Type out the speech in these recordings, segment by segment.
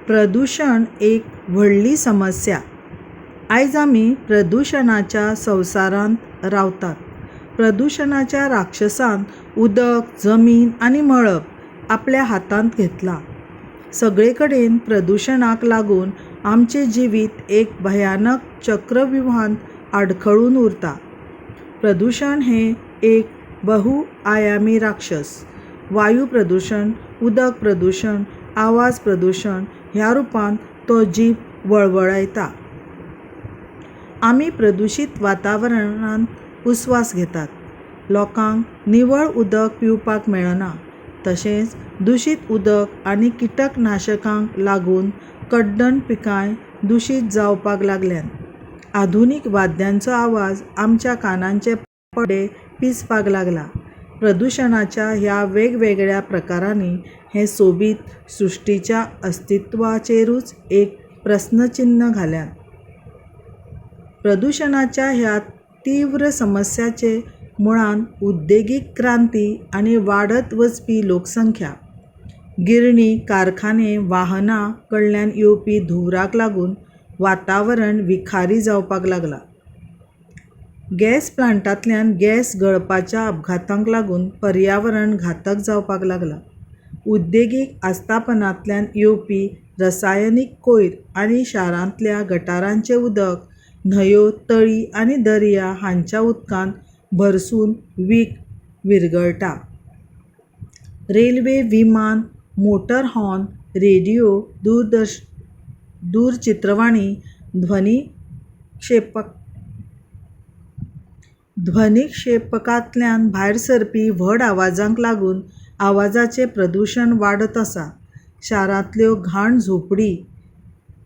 प्रदुशण एक व्हडली समस्या. आयज आमी प्रदुशणाच्या संवसारांत रावतात. प्रदुशणाच्या राक्षसान उदक, जमीन आनी मळब आपल्या हातांत घेतलां. सगळे कडेन प्रदुशणाक लागून आमचें जिवीत एक भयानक चक्रव्युहांत आडखळून उरता. प्रदुशण हें एक बहु आयामी राक्षस. वायू प्रदुशण, उदक प्रदुशण, आवाज प्रदुशण ह्या रुपान तो जीब वळवळायता. आमी प्रदुशीत वातावरणांत उस्वास घेतात. लोकांक निवळ उदक पिवपाक मेळना. तशेंच दुशीत उदक आनी किटकनाशकांक लागून कड्डण पिकांय दुशीत जावपाक लागल्यांत. आधुनीक वाद्यांचो आवाज आमच्या कानांचे पडदे पिजपाक लागला. प्रदुशणाच्या ह्या वेगवेगळ्या प्रकारांनी हे सोबीत सृश्टीच्या अस्तित्वाचेरूच एक प्रस्नचिन्न घाल्यात. प्रदुशणाच्या ह्या तीव्र समस्याचे मुळांत उद्देगीक क्रांती आनी वाडत वचपी लोकसंख्या. गिरणी, कारखाने, वाहनां कडल्यान येवपी धुंवराक लागून वातावरण विखारी जावपाक लागलां. गॅस प्लांटांतल्यान गॅस गळपाच्या अपघातांक लागून पर्यावरण घातक जावपाक लागलां. उद्देगीक आस्थापनांतल्यान येवपी रसायनीक कोयर आनी शारांतल्या गटारांचें उदक न्हंयो, तळीं आनी दर्या हांच्या उदकांत भरसून वीख विरगळटा. रेल्वे, विमान, मोटर हॉर्न, रेडियो, दूरचित्रवाणी, ध्वनिक्षेपकांतल्यान भायर सरपी व्हड आवाजांक लागून आवाजाचें प्रदुशण वाडत आसा. शारांतल्यो घाण झोपडी,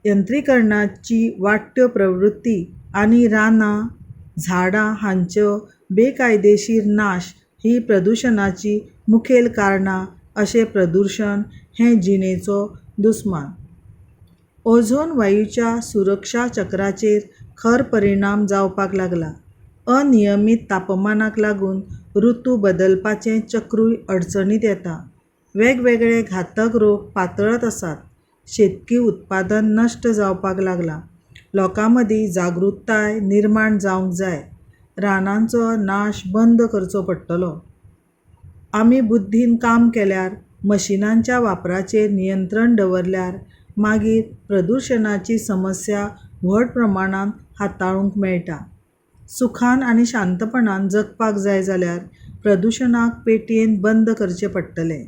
यंत्रीकरणाची वाडट्यो प्रवृत्ती आनी रानां, झाडां हांचो बेकायदेशीर नाश हीं प्रदुशणाचीं मुखेल कारणां अशें प्रदुशण हें जिणेचो दुस्मान. ओझोन वायूच्या सुरक्षा चक्राचेर खर परिणाम जावपाक लागला. अनियमीत तापमानाक लागून रुतू बदलपाचें चक्रूय अडचणींत येता. वेगवेगळे घातक रोग पातळत आसात. शेतकी उत्पादन नश्ट जावपाक लागलां. लोकां मदीं जागृताय निर्माण जावंक जाय. रानांचो नाश बंद करचो पडटलो. आमी बुद्दीन काम केल्यार, मशिनांच्या वापराचेर नियंत्रण दवरल्यार मागीर प्रदुशणाची समस्या व्हड प्रमाणांत हाताळूंक मेळटा. सुखान आनी शांतपणान जगपाक जाय जाल्यार प्रदुशणाक पेटयेन बंद करचें पडटलें.